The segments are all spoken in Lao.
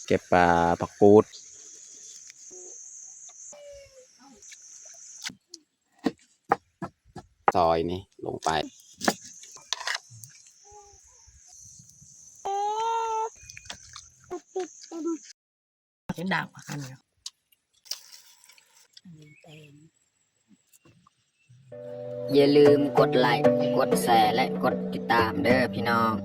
ເກັບປາຜັກກູດ ຊອຍນີ້ລົງໄປ. ຢ່າລືມກົດໄລ, ກົດແຊ ແລະ ກົດຕິດຕາມເດີພີ່ນ້ອງ.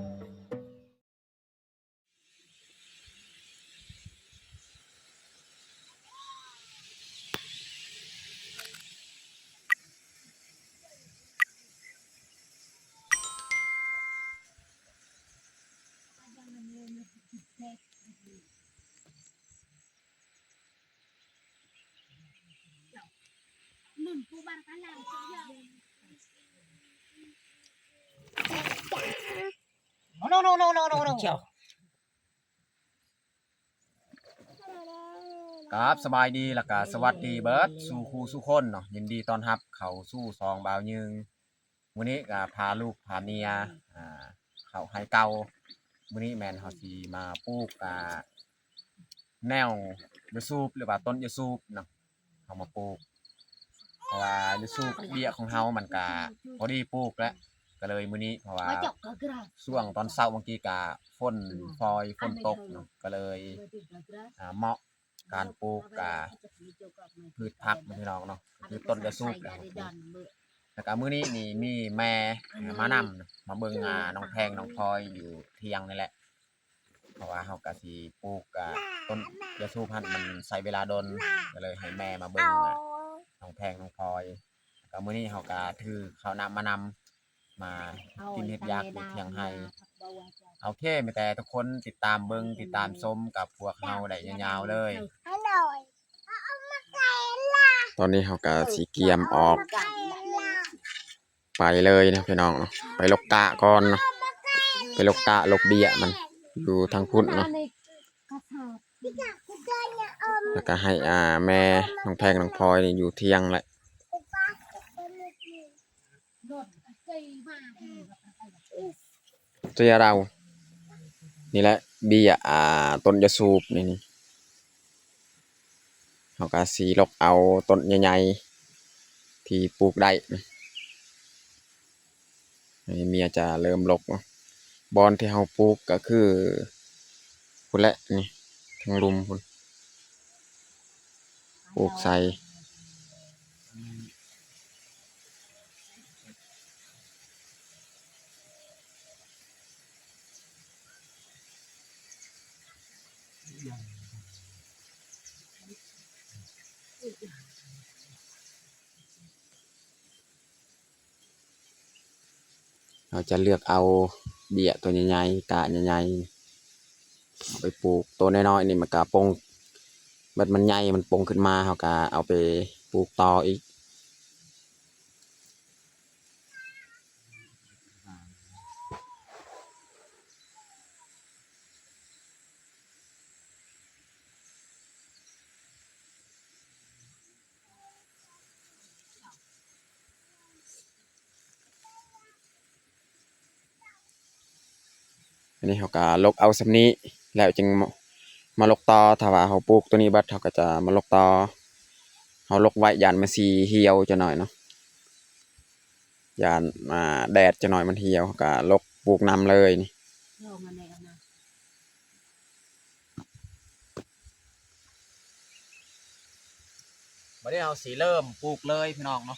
ຄັບ ສະບາຍດີ ແລ້ວກະສະຫວັດດີເບິດສູ່ຄູ່ສູ່ຄົນເນາະ, ຍິນດີຕ້ອນຮັບເຂົ້າສູ່ຊ່ອງບ່າວຍືງ. ມື້ນີ້ກະພາລູກພາເມຍ ອ່າ ເຂົ້າໄຮ່ເກົ່າ. ມື້ນີ້ແມ່ນເຮົາຊິມາປູກ ອ່າ ແນວຢາສູບ ຫຼືວ່າຕົ້ນຢາສູບເນາະ ເຮົາມາປູກ ເພາະວ່າຢາສູບເບ້ຍຂອງເຮົາມັນກະພໍດີປູກແລ້ວ ກະເລີຍມື້ນີ້ ເພາະວ່າຊ່ວງຕອນເຊົ້າເມື່ອກີ້ກະຝົນຟອຍ ຝົນຕົກເນາະ ກະເລີຍ ອ່າ ເໝາະ ການປູກ ອ່າ ພືດຜັກເນາະພີ່ນ້ອງເນາະ ຄືຕົ້ນຢາສູບ. ແລ້ວກະມື້ນີ້ນີ້ມີແມ່ ອ່າ ມານຳ ມາເບິ່ງ ອ່າ ນ້ອງແພງນ້ອງພອຍຢູ່ທ່ຽງນີ້ແຫຼະ ເພາະວ່າເຮົາກະຊິປູກ ອ່າ ຕົ້ນຢາສູບຫັ້ນ ມັນໃຊ້ເວລາດົນ ກະເລີຍໃຫ້ແມ່ມາເບິ່ງ ອ່າ ນ້ອງແພງນ້ອງພອຍ. ກະມື້ນີ້ເຮົາກະຖືເຂົ້ານ້ຳມານຳ ມາກິນເຮັດຢາກຢູ່ທ່ຽງໄຮ່. ໂອເຄ ມີແຕ່ທຸກຄົນຕິດຕາມເບິ່ງ ຕິດຕາມຊົມກັບພວກເຮົາໄດ້ຍາວໆເລີຍ. ຕອນນີ້ເຮົາກະຊິກຽມອອກໄປເລີຍເນາະພີ່ນ້ອງເນາະ, ໄປລົກກ້າກ່ອນເນາະ, ໄປລົກກ້າລົກເບ້ຍມັນຢູ່ທາງພຸ້ນເນາະ. ແລ້ວກະໃຫ້ ອ່າ ແມ່ນ້ອງແພງນ້ອງພອຍນີ້ຢູ່ທ່ຽງແຫຼະ. ຕົວຢ່າງເຮົານີ້ແຫຼະ ເບ້ຍ ອ່າ ຕົ້ນຢາສູບນີ້ ນີ້ ເຮົາກະຊິລົກເອົາຕົ້ນໃຫຍ່ໆທີ່ປູກໄດ້. ໃຫ້ເມຍຈະເລີ່ມລົກເນາະ. ບ່ອນທີ່ເຮົາປູກກະຄືພຸ້ນແຫຼະ ນີ້ ທາງລຸ່ມພຸ້ນ ປູກໃສ່. ເຮົາຈະເລືອກເອົາເບ້ຍຕົວໃຫຍ່ໆ ກ້າໃຫຍ່ໆ ເອົາໄປປູກ. ໂຕນ້ອຍໆນີ້ມັນກະປົ່ງ ບັດມັນໃຫຍ່ມັນປົ່ງຂຶ້ນມາ ເຮົາກະເອົາໄປປູກຕໍ່ອີກ. ອັນນີ້ເຮົາກະລົກເອົາສ່ຳນີ້ ແລ້ວຈຶ່ງມາ ມາລົກຕໍ່. ຖ້າວ່າເຮົາປູກໂຕນີ້ເບິດ ເຮົາກະຈະມາລົກຕໍ່. ເຮົາລົກໄວ້ຢ້ານມັນຊິຫ່ຽວຈັກໜ້ອຍເນາະ, ຢ້ານ ອ່າ ແດດຈັກໜ້ອຍມັນຫ່ຽວ ເຮົາກະລົກປູກນຳເລີຍນີ້. ບັດນີ້ເຮົາຊິເລີ່ມປູກເລີຍພີ່ນ້ອງເນາະ.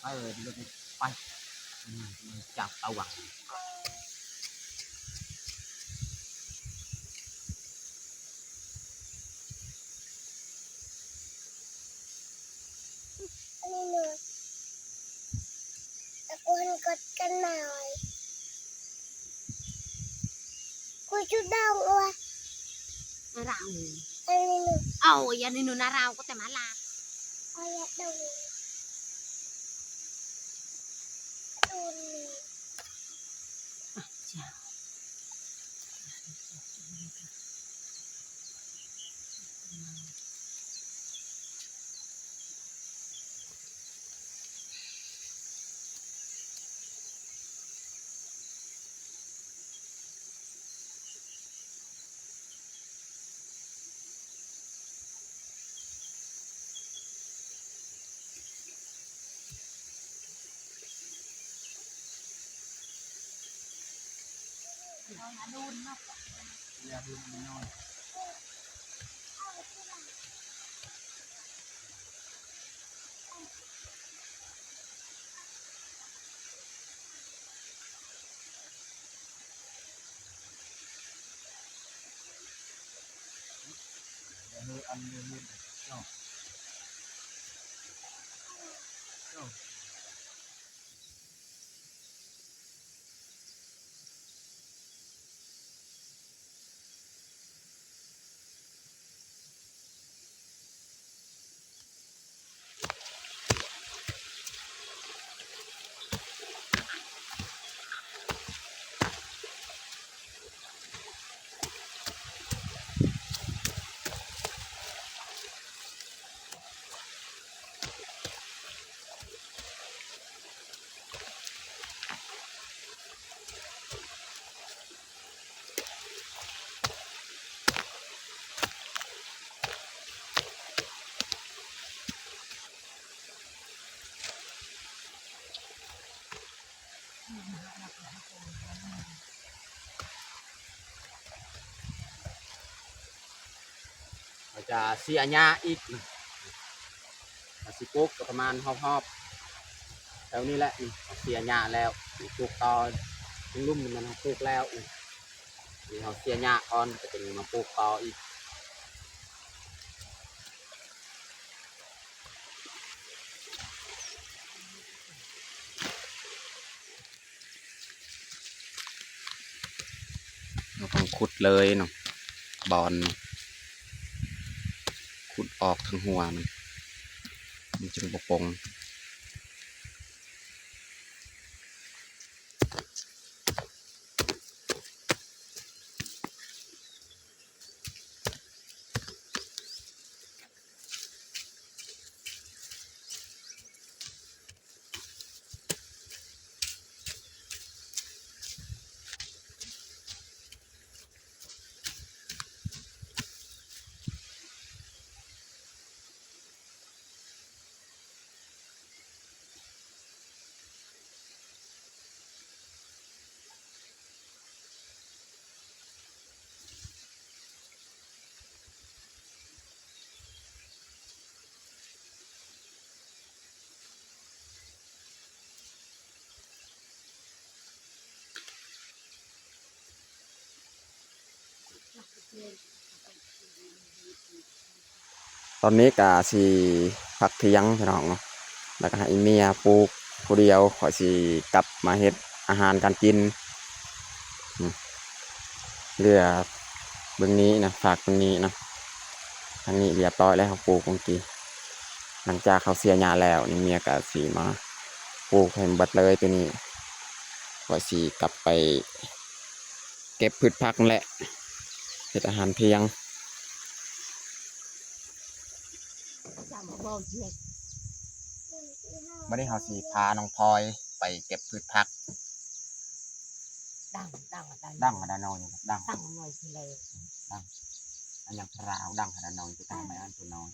ເອີ ລົງໄປ ອືມ ຈັບຕາຫວັງ. ອັນນີ້ໜ່ອຍ ຕະໂກນກົດກັນໜ່ອຍ ກູຈຸດດອງອວະ ນາຣາວ ອັນນີ້ໜ່ອຍ ເອົາ ຢ່ານີ້ໜ່ອຍ ນາຣາວ ກໍແຕ່ມາລາ ເອົາ ຢ່າດອງ ໂດນນີ້ ອາ ເຈົ້າ. ເຮົາຈະເສຍຫຍ້າອີກນະ ເຮົາຊິປູກກໍປະມານຮອບໆ ແຖວນີ້ແຫຼະ ນີ້ເຮົາເສຍຫຍ້າແລ້ວ ປູກຕໍ່ ທາງລຸ່ມນີ້ແມ່ນເຮົາປູກແລ້ວ ນີ້ ນີ້ເຮົາເສຍຫຍ້າກ່ອນ ກໍຈຶ່ງມາປູກຕໍ່ອີກ. ເຮົາຕ້ອງຂຸດເລີຍເນາະ ບ່ອນ ຂຸດອອກທາງຫົວມັນ ມັນຈຶ່ງບໍ່ປົງ. ຕອນນີ້ກະຊິພັກທ່ຽງພີ່ນ້ອງເນາະ ແລ້ວກະໃຫ້ອີ່ເມຍປູກຜູ້ດຽວ ຂ້ອຍຊິກັບມາເຮັດອາຫານການກິນ. ອືມ ເຫຼືອເບື້ອງນີ້ນະ ຟາກເບື້ອງນີ້ນະ ທາງນີ້ລຽບຮ້ອຍແລ້ວ ເຮົາປູກເມື່ອກີ້. ຫຼັງຈາກເຮົາເສຍຫຍ້າແລ້ວນີ້ ເມຍກະຊິມາປູກໃຫ້ເບິດເລີຍ ໂຕນີ້ ຂ້ອຍຊິກັບໄປ ເກັບພືດຜັກນັ້ນແຫຼະ ເຮັດອາຫານທ່ຽງ. ມື້ນີ້ເຮົາຊິພານ້ອງພອຍໄປເກັບພືດຜັກ. ດັງ ດັງ ດັງ ດັງ ດັງ ດັງ ດັງ ດັງ ອັນຫຍັງ ພະລາວ ດັງ ດັງ ໄມ້ອັນຕົວນ້ອຍ.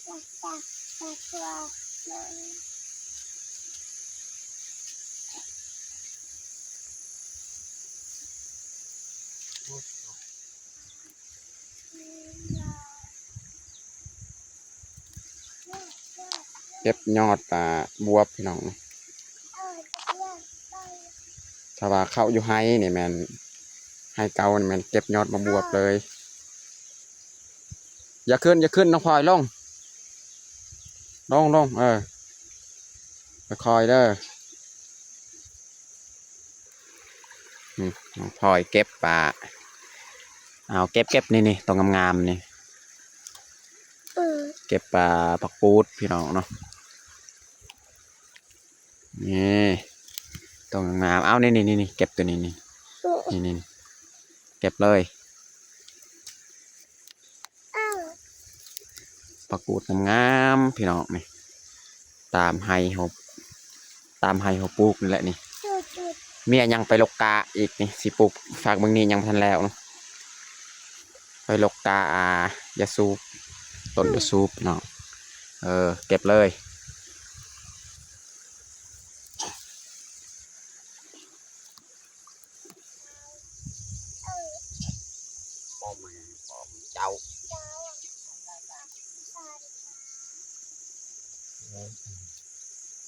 ອ ເກັບຍອດ ອ່າ ບວບ ພີ່ນ້ອງ. ຖ້າວ່າເຂົ້າຢູ່ໄຮ່ນີ້ແມ່ນ ໄຮ່ເກົ່ານີ້ແມ່ນເກັບຍອດໝາກບວບເລີຍ. ຢ່າຂຶ້ນ ຢ່າຂຶ້ນ ນ້ອງພອຍ ລົງ ລົງ ລົງ ເອີ ຄ່ອຍໆເດີ. ອືມ ນ້ອງພອຍເກັບປາ ເອົາ ເກັບ ເກັບ ນີ້ ນີ້ ຕົວງາມໆນີ້ ເອີ ເກັບປາຜັກກູດ ພີ່ນ້ອງເນາະ. ນີ້ ຕົວງາມໆ ເອົາ ນີ້ໆ ເກັບຕົວນີ້ ນີ້ ນີ້ໆ ເກັບເລີຍ. ຜັກກູດງາມໆ ພີ່ນ້ອງ ນີ້ ຕາມໄຮ່ເຮົາ ຕາມໄຮ່ເຮົາປູກນີ້ແຫຼະນີ້. ເມຍຍັງໄປລົກກ້າອີກນີ້ ຊິປູກຟາກເບິ່ງນີ້ ຍັງບໍ່ທັນແລ້ວເນາະ. ໄປລົກກ້າ ອ່າ ຢາສູບ ຕົ້ນຢາສູບເນາະ. ເອີ ເກັບເລີຍ. ພໍ່ແມ່ ພໍ່ເຈົ້າ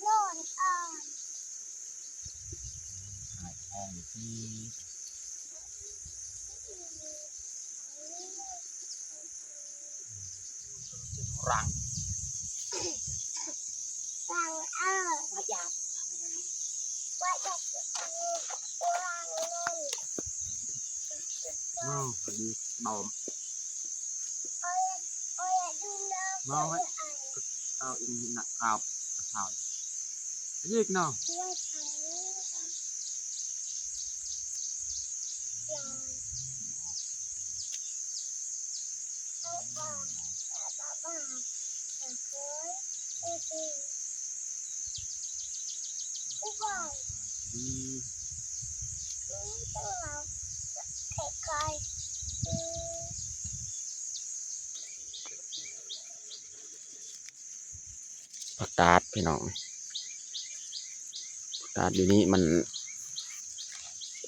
ນອນອ່ອນ ຫາຍຄອງທີ່ ລັງ ລັງ ເອີ ມາຢາມ ມາດີດອມ ມາໄວ້ ເອົາອີກໜ້າຂາວ ຂາວ ອີກເນາະ. ຜັກກາດ ພີ່ນ້ອງ ຜັກກາດຢູ່ນີ້ມັນ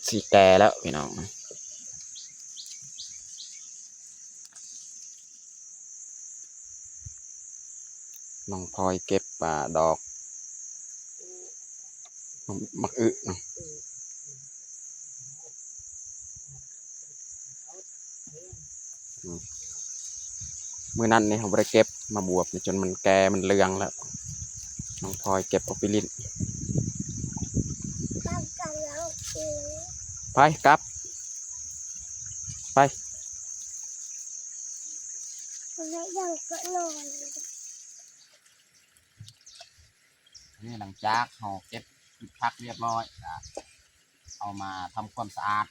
ຊິແກ່ແລ້ວ ພີ່ນ້ອງ. ນ້ອງພອຍເກັບ ອ່າ ດອກໝາກອຶເນາະ. ອືມ ມື້ນັ້ນນີ້ເຮົາບໍ່ໄດ້ເກັບໝາກບວບນີ້ ຈົນມັນແກ່ ມັນເຫຼືອງແລ້ວ. ນ້ອງພອຍເກັບເອົາໄປຫຼິ້ນ. ໄປ ກັບ ໄປ. ນີ້ຫຼັງຈາກເຮົາເກັບພືດຜັກລຽບຮ້ອຍ ກະເອົາມາທຳຄວາມສະອາດ.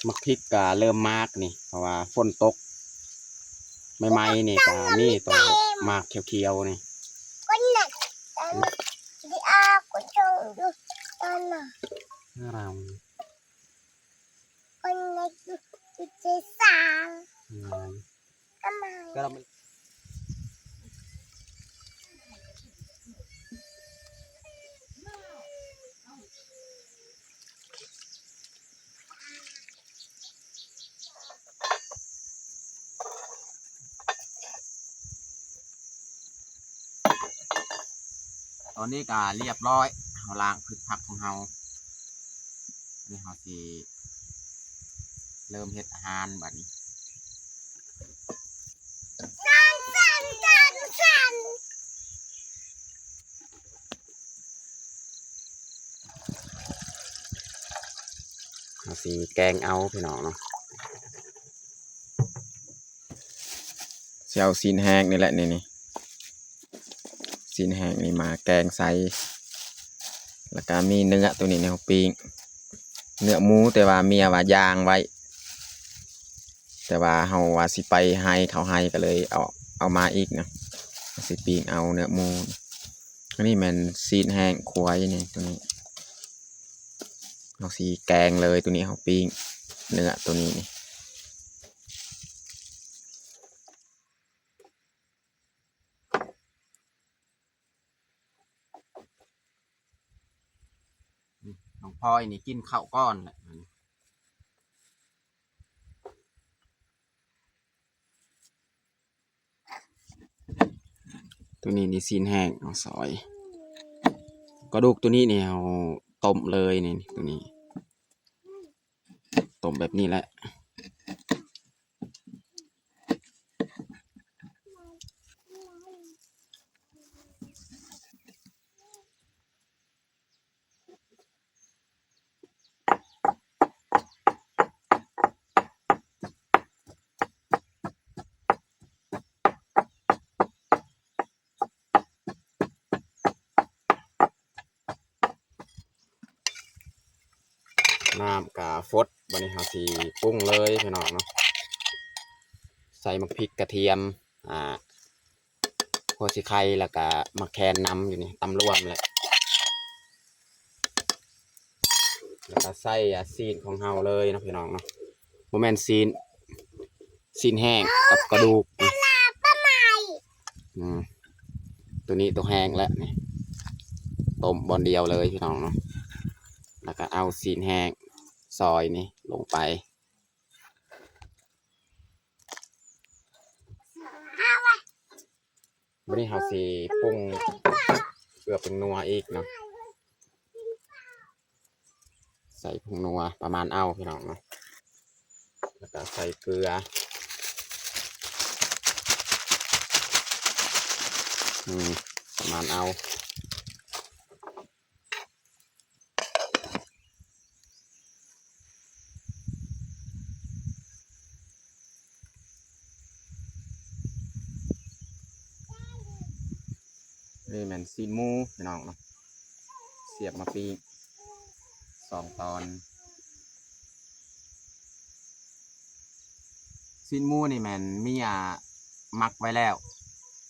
ໝາກພິກກະເລີ່ມໝາກນີ້ ເພາະວ່າຝົນຕົກໃໝ່ໆນີ້ ກະມີແຕ່ໝາກຂຽວໆນີ້. ຕອນນີ້ກະລຽບຮ້ອຍ ເຮົາລ້າງພືດຜັກຂອງເຮົາ. ນີ້ເຮົາຊິເລີ່ມເຮັດອາຫານບາດນີ້. ເຮົາຊິແກງເອົາ ພີ່ນ້ອງເນາະ. ຊິເອົາຊີ້ນແຫ້ງນີ້ແຫຼະ ນີ້ ນີ້ ຊີ້ນແຫ້ງນີ້ມາແກງໃສ່ ແລ້ວກະມີເນື້ອໂຕນີ້ ແນວປີ້ງ ເນື້ອໝູ ແຕ່ວ່າເມຍວ່າຢ່າງໄວ້ ແຕ່ວ່າເຮົາວ່າຊິໄປໄຮ່ ເຂົ້າໄຮ່ ກະເລີຍເອົາ ເອົາມາອີກນະ. ຊິປີ້ງເອົາເນື້ອໝູ ອັນນີ້ແມ່ນຊີ້ນແຫ້ງຄວາຍນີ້ ໂຕນີ້ ເຮົາຊິແກງເລີຍ ໂຕນີ້ເຮົາປີ້ງເນື້ອໂຕນີ້ນີ້. ນ້ອງພອຍນີ້ກິນເຂົ້າກ່ອນແຫຼະ. ໂຕນີ້ນີ້ຊີ້ນແຫ້ງເຮົາຊອຍ ກະດູກໂຕນີ້ນີ້ເຮົາຕົ້ມເລີຍນີ້ ໂຕນີ້ ຕົ້ມແບບນີ້ແຫຼະ. ນ້ຳກະຟົດ ບາດນີ້ເຮົາຊິປຸງເລີຍພີ່ນ້ອງເນາະ ໃສ່ໝາກພິກ ກະທຽມ ອ່າ ຫົວສີໄຄ ແລ້ວກະໝາກແຄນນຳຢູ່ນີ້ ຕຳລວມແຫຼະ ແລ້ວກະໃສ່ ອ່າ ຊີ້ນຂອງເຮົາເລີຍເນາະພີ່ນ້ອງເນາະ ບໍ່ແມ່ນຊີ້ນ ຊີ້ນແຫ້ງກັບກະດູກ ອືມ ໂຕນີ້ໂຕແຫ້ງແລ້ວນີ້ ຕົ້ມບ່ອນດຽວເລີຍພີ່ນ້ອງເນາະ ແລ້ວກະເອົາຊີ້ນແຫ້ງຊອຍນີ້ລົງໄປ. ບາດນີ້ເຮົາຊິປຸງເກືອ ເປັງນົວອີກເນາະ ໃສ່ຜົງນົວປະມານເອົາພີ່ນ້ອງເນາະ ແລ້ວກະໃສ່ເກືອ ອືມ ປະມານເອົາ. ນີ້ແມ່ນຊີ້ນໝູພີ່ນ້ອງເນາະ ສຽບມາປີ້ງສອງຕອນ. ຊີ້ນໝູນີ້ແມ່ນເມຍໝັກໄວ້ແລ້ວ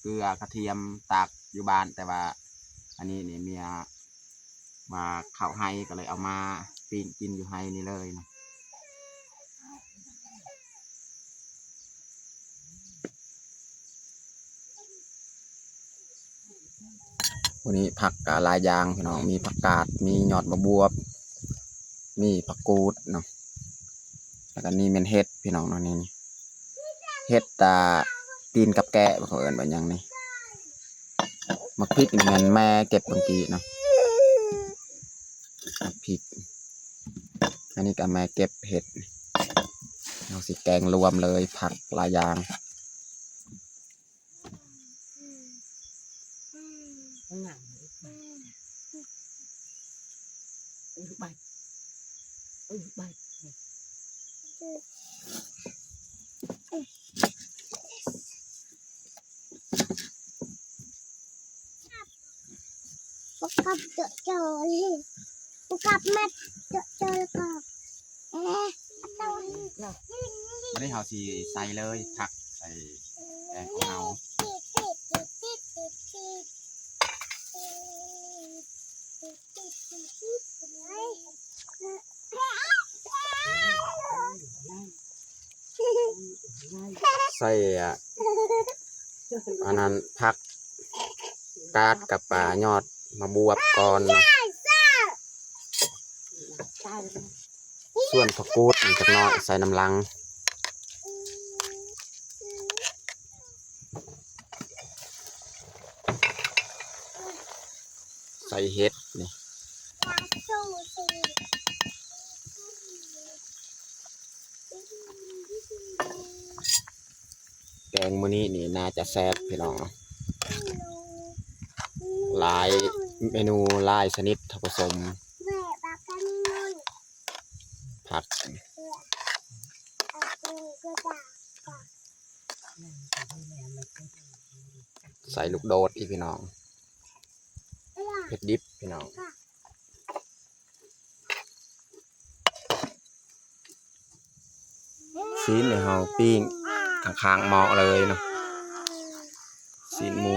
ເກືອ ກະທຽມ ຕາກຢູ່ບ້ານ ແຕ່ວ່າອັນນີ້ນີ້ເມຍວ່າເຂົ້າໄຮ່ ກໍເລີຍເອົາມາປີ້ງກິນຢູ່ໄຮ່ນີ້ເລີຍເນາະ. ມື້ນີ້ຜັກກະຫຼາຍຢ່າງພີ່ນ້ອງ ມີຜັກກາດ ມີຍອດໝາກບວບ ມີຜັກກູດເນາະ ແລ້ວກະນີ້ແມ່ນເຫັດພີ່ນ້ອງເນາະ ນີ້ ເຫັດ ອ່າ ຕີນກັບແກະ ເຂົາເອີ້ນວ່າຫຍັງນີ້ ໝາກພິກນີ້ແມ່ນແມ່ເກັບມື້ກີ້ເນາະ ໝາກພິກ ອັນນີ້ກະແມ່ເກັບເຫັດ ເຮົາຊິແກງລວມເລີຍ ຜັກຫຼາຍຢ່າງ. ມັນຫຍັງ ເອີ ໄປ ເອີ ໄປ ບໍ່ກັບເຈາະເຈາະເລີຍ ບໍ່ກັບມັດເຈາະເຈາະແລ້ວກໍ ບາດນີ້ເຮົາຊິໃສ່ເລີຍ ຜັກໃສ່ແກງຂອງເຮົາ. ໃສ່ ອ່າ ອັນນັ້ນ ຜັກກາດກັບ ອ່າ ຍອດໝາກບວບກ່ອນເນາະ ສ່ວນຜັກກູດອີກຈັກໜ້ອຍໃສ່ນຳຫຼັງ. ໃສ່ເຫັດນີ້ ແກງມື້ນີ້ນີ້ໜ້າຈະແຊບພີ່ນ້ອງ ຫຼາຍເມນູ ຫຼາຍຊະນິດທະປະສົມ ຜັກ ໃສ່ລູກໂດດອີກພີ່ນ້ອງ ເຫັດດິບພີ່ນ້ອງ. ຊີ້ນນີ້ເຮົາປີ້ງຂ້າງໆໝໍ້ເລີຍເນາະ ຊີ້ນໝູ.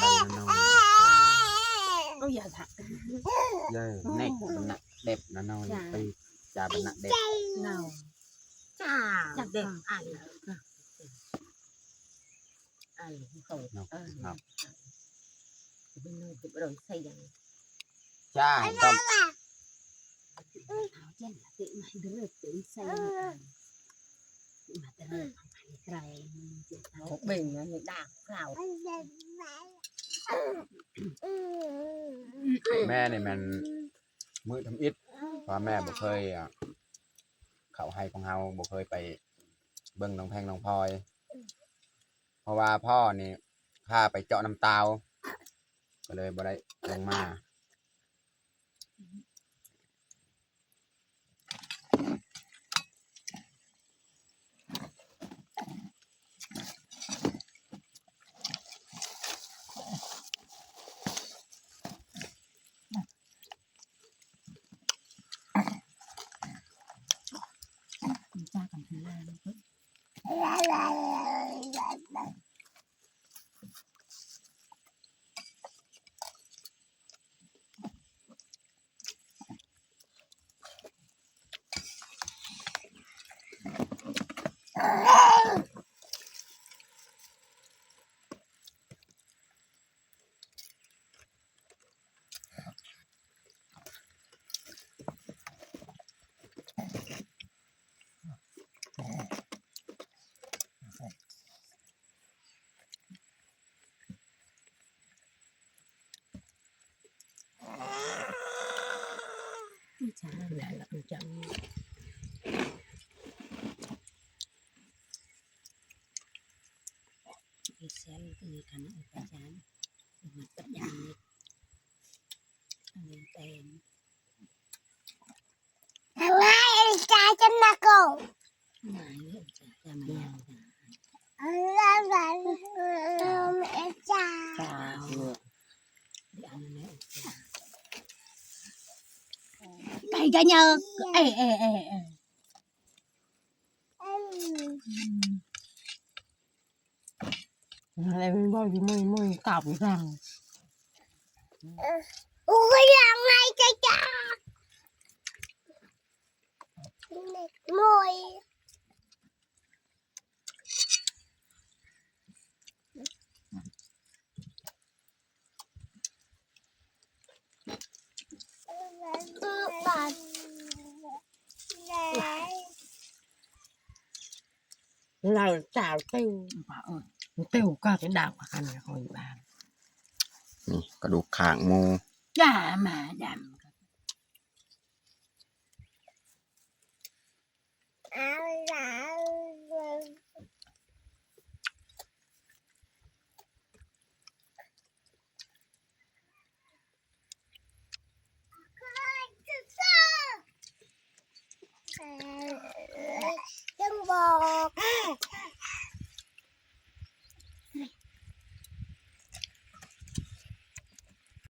ເບົານະນ້ອຍ ເອົາຢ່າທະ ຢ່າແນກບັນນະເດັບນະນ້ອຍ ໄປຈາບັນນະເດັບ ເນົ່າ ຈ້າ ເດັບອັນ ອັນເຂົາ ເນາະ ເອີ ເນາະ ເປັນໜ້ອຍເປັນອາລົມໃສ່ຫຍັງ ຈ້າ ຕ້ອງ ເອົາເຈັນລະຕິມາເດີເປັນໃສ່ ເອີ ມາແຕ່ເລີຍໄກ ເອົາເບັງມາໃຫ້ດາກເຂົາ ແມ່ນີ້ແມ່ນມື້ທຳອິດ ເພາະວ່າແມ່ບໍ່ເຄີຍ ອາ ເຂົ້າໄຮ່ຂອງເຮົາ ບໍ່ເຄີຍໄປເບິ່ງໜອງແພງໜອງພອຍ ເພາະວ່າພໍ່ນີ້ພາໄປເຈາະນ້ຳຕາວ ກໍເລີຍບໍ່ໄດ້ລົງມາ. Sen kini kana upajan. Umat pajan. Angin pen. Ngai esa jana ko. Ngai esa jana. Ala ala esa. Di anu ne esa. Kai janya. Eh eh eh eh. Ngalih mui mui mui kap pisang. Ui yang ngai caca. Mui. Lawt sawah tiw. Apa, eh? Tiw ka ti dak ka kan ka koi ban. ນີ້ກະດູກຂ້າງໝູ. ຢ່າມາດຳ.